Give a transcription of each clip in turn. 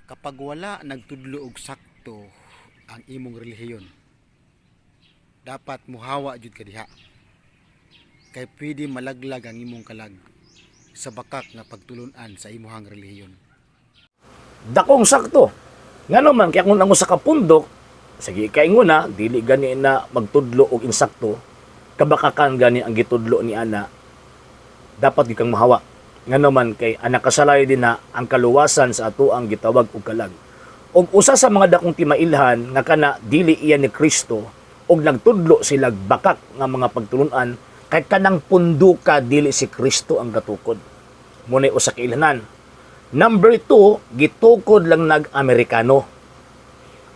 Kapag wala nagtudlo og sakto ang imong relihiyon, dapat muhawa jud ka diha. Kay pwede malaglag ang imong kalag sa bakak nga pagtulunan sa imuhang relihiyon. Dakong sakto. Ngano man kay kung ang usa ka pundok, sige kaingon na dili gani na magtudlo og insakto, kabakakan gani ang gitudlo ni ana, dapat gyud kang mahawa. Ngano man kay anak kasalay din na ang kaluwasan sa ato ang gitawag og kalag. Og usa sa mga dakong timailhan nga kana dili iya ni Kristo og nagtudlo sila bakak nga mga pagtulunan kay kanang punduka dili si Kristo ang gatukod. Muna'y usa ka ilhanan. Number 2, gitukod lang nag-Amerikano.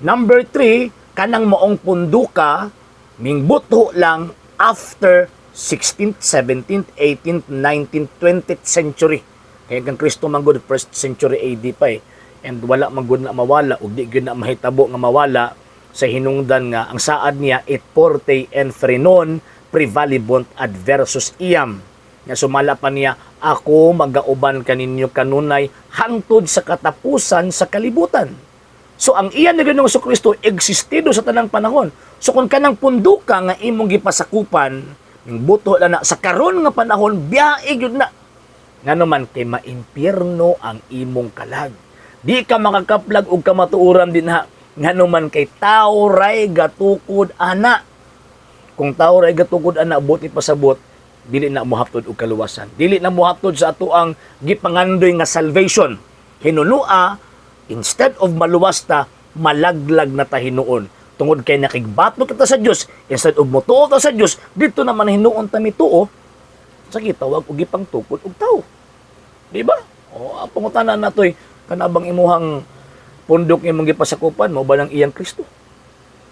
Number 3, kanang maong punduka, mingbuto lang after 16th, 17th, 18th, 19th, 20th century. Kaya kang Kristo man gud first century AD pa eh. And wala man gud na mawala ug di gyud na mahitabo nga mawala sa hinungdan nga ang saad niya, "Et forte in phrenon praevalebunt adversus iam." Nga sumala pa niya, "Ako magauban kaninyo kanunay hangtod sa katapusan sa kalibutan." So ang iyan na Ginoong Kristo existido sa tanang panahon. So kung kanang punduka nga imong gipasakupan, ning buto na na sa karon nga panahon, biyae gyud na. Ngano man kay maimpyerno ang imong kalag. Di ka makakaplag og kamatuoran dinha. Ngano man kay tao ray gatukod ana. Kung tao ray gatukod ana, buti pasabot dili na mohatod og kaluwasan. Dili na mohatod sa ato ang gipangandoy nga salvation. Hinunua, instead of maluwas ta, malaglag na ta hinuon. Tungod kay nakigbato kita sa Dios, instead of motuo ta sa Dios, dito naman hinuon ta mituo sa gitawag og gipangtukod og tao. Di ba? O, ang pangutana natoy, kana bang imuhang pundok imong gipasakupan mo ba ng iyang Kristo?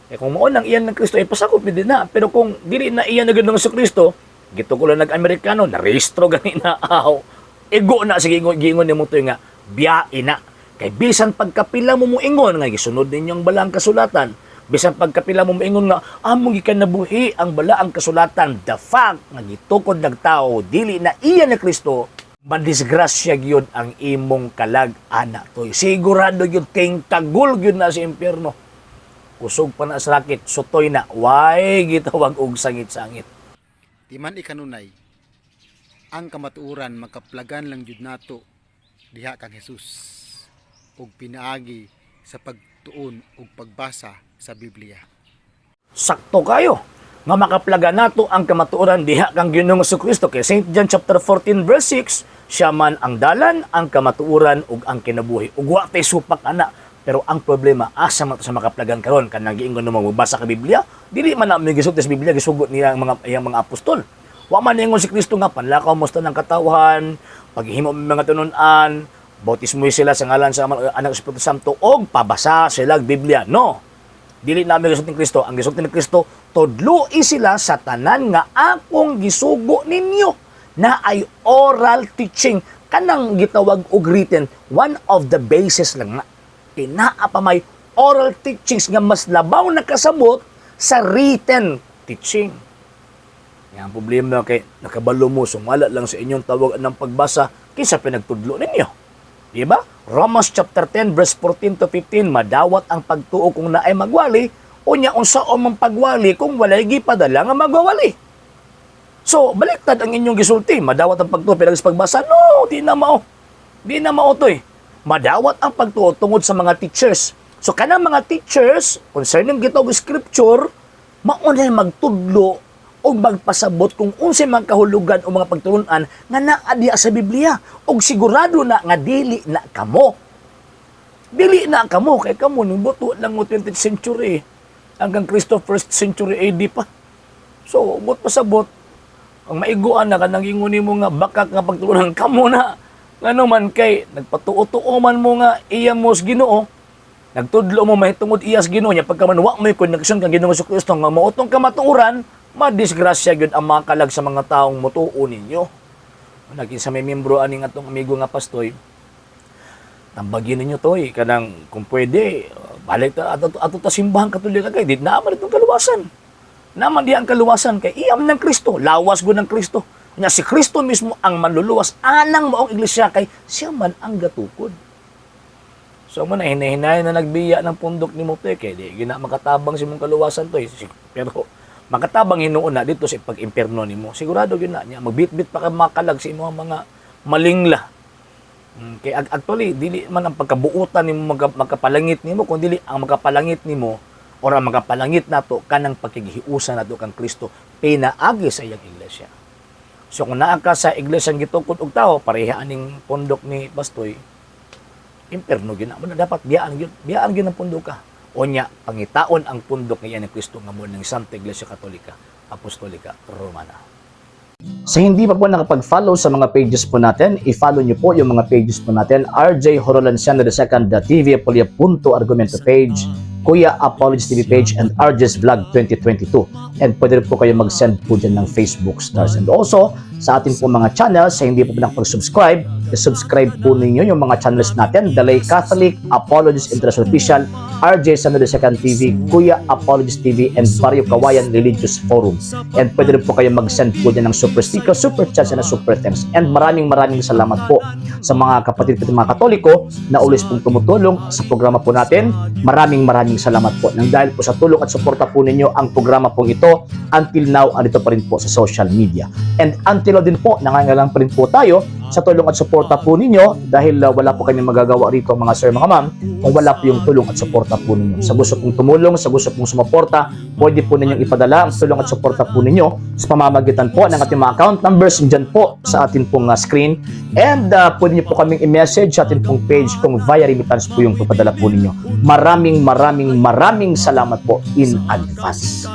Eh kung mao nang iyan ng Kristo, ay pasakop din na. Pero kung dili na iyan na gud sa Kristo, gituko lang nag-Amerikano, narehistro gani na aw. Igo na sige ingon giingon nimo to nga biyae na. Kay bisan pagkapila mo moingon nga gisunod ninyo ang balaang kasulatan, bisan pagkapila mo moingon nga among gikanabuhi ang balaang kasulatan, the fact nga gitukod nagtao dili na iya ni Kristo, madisgrasya gyud ang imong kalag ana toy. Sigurado gyud king kagul gyud na sa impyerno. Kusog pa na sa rakit, sutoy na, way gitawag og sangit-sangit. Di man ikanunay, ang kamatuoran makaplagan lang jud nato diha kang Jesus ug pinaagi sa pagtuon ug pagbasa sa Biblia. Sakto kayo nga makaplaga nato ang kamatuoran diha kang Ginoong Kristo kay St. John chapter 14 verse 6, siya man ang dalan, ang kamatuoran ug ang kinabuhi. Ug wa tay supak ana. Pero ang problema, asa man to sa makaplagan karon? Kanang giingon mo magbasa ka Biblia, dili man na may gisulti sa Biblia, gisugot niya ang mga iyang mga apostol. Wa man ingon si Kristo nga panlakaw mo sa tanang katawhan, paghimo mo mga tinunan, bautismo sila sa ngalan sa Ama, Anak, Espiritu Santo og pabasa sila og Biblia. No. Dili namin gisulti ni Kristo. Ang gisulti ni Kristo, tudloi sila sa tanan nga akong gisugo ninyo, na ay oral teaching, kanang gitawag og written, one of the basis lang na kinaa pa may oral teachings nga mas labaw na kasabot sa written teaching. Yan ang problema kay nakabalo mo, sumala lang sa inyong tawag ng pagbasa kinsa pinagtudlo ninyo. Di ba? Romans chapter 10 verse 14 to 15, madawat ang pagtuo kung naay magwali, unya unsa o man pagwali kung walay gipadala nga magwawali? So, baliktad ang inyong gisulti. Madawat ang pagtuo pero sa pagbasa? No, di na mao. Di na mao to eh. Madawat ang pagtuo tungod sa mga teachers. So, kanang mga teachers, concerning gitawag scripture, maunay magtudlo o magpasabot kung unsay mga kahulugan o mga pagtulunan nga naa diha sa Biblia. Og sigurado na nga dili na kamo. Dili na kamo kay kamo ning buto lang mo 20th century. Hanggang Kristo first century AD pa. So, ubot pasabot, ang maiguan na kanang ingon nimo nga bakak nga pagtulunan, kamo na. Ngano man kay nagpatuo-tuo man mo nga iya mo sa Ginoo, nagtudlo mo mahitungod iya sa Ginoo niya, pagka man wa mo'y connection kang Ginoong Kristo nga mao tong kamatuoran, madisgrasya gyud ang mga kalag sa mga taong motuo ninyo. Naging sa may membro aning atong amigo nga pastoy, tambagin ninyo to eh, kanang kung pwede, balik ta ato, ato ta simbahan Katolika kay di na man itong kaluwasan. Naman di ang kaluwasan kay iyam ng Kristo, lawas gud ng Kristo. Nya si Kristo mismo ang manluluwas anang maong iglesia kay siya man ang gatukod. So mo na hinahinay na nagbiya ng pundok nimo, te, kay di gina makatabang sa imong kaluwasan to eh. Pero makatabang hinuon na dito sa pag-impierno nimo. Sigurado gyud na niya magbitbit pa ka makalag sa imong mga malingla. Kay actually dili man ang pagkabuutan nimo magkapalangit nimo, kun dili ang magkapalangit nimo or ang magkapalangit nato kanang pakighiusa nato kang Kristo pinaagi sa iyang iglesia. So kung naa ka sa iglesia gitukod og tao, pareha aning pundok ni Bastoy, imperno gyud na. Mo na dapat biyaan gyud, biyaan gyud ang pundok ka. Onya pangitaon ang pundok nga ni Kristo nga mo ng Santa Iglesia Katolika Apostolika Romana. Sa hindi pa po nakapag-follow sa mga pages po natin, i-follow nyo po yung mga pages po natin. RJ Horolanciano II, the TV Apolia Punto Argumento page, Kuya Apologies TV page, and RJ's Vlog 2022. And pwede rin po kayo mag-send po dyan ng Facebook stars. And also, sa ating po mga channels, sa hindi po nakapag-subscribe, i-subscribe po ninyo yung mga channels natin: The Lay Catholic, Apologies International Official, RJ Sano II TV, Kuya Apologies TV, and Barrio Kawayan Religious Forum. And pwede rin po kayo mag-send po dyan ng super sticker, super chats, and super thanks. And maraming maraming salamat po sa mga kapatid ko mga Katoliko na always pong tumutulong sa programa po natin. Maraming maraming salamat po. Nang dahil po sa tulong at suporta po ninyo, ang programa pong ito until now andito pa rin po sa social media. And until now din po, nangangailangan pa rin po tayo sa tulong at suporta po ninyo dahil wala po kami magagawa rito, mga sir, mga ma'am, kung wala po yung tulong at suporta po ninyo. Sa gusto pong tumulong, sa gusto pong sumuporta, pwede po ninyong ipadala ang tulong at suporta po ninyo sa pamamagitan po ng ating mga account numbers dyan po sa ating pong screen. And pwede niyo po kaming i-message sa ating pong page kung via remittance po yung papadala po ninyo. Maraming maraming maraming salamat po in advance.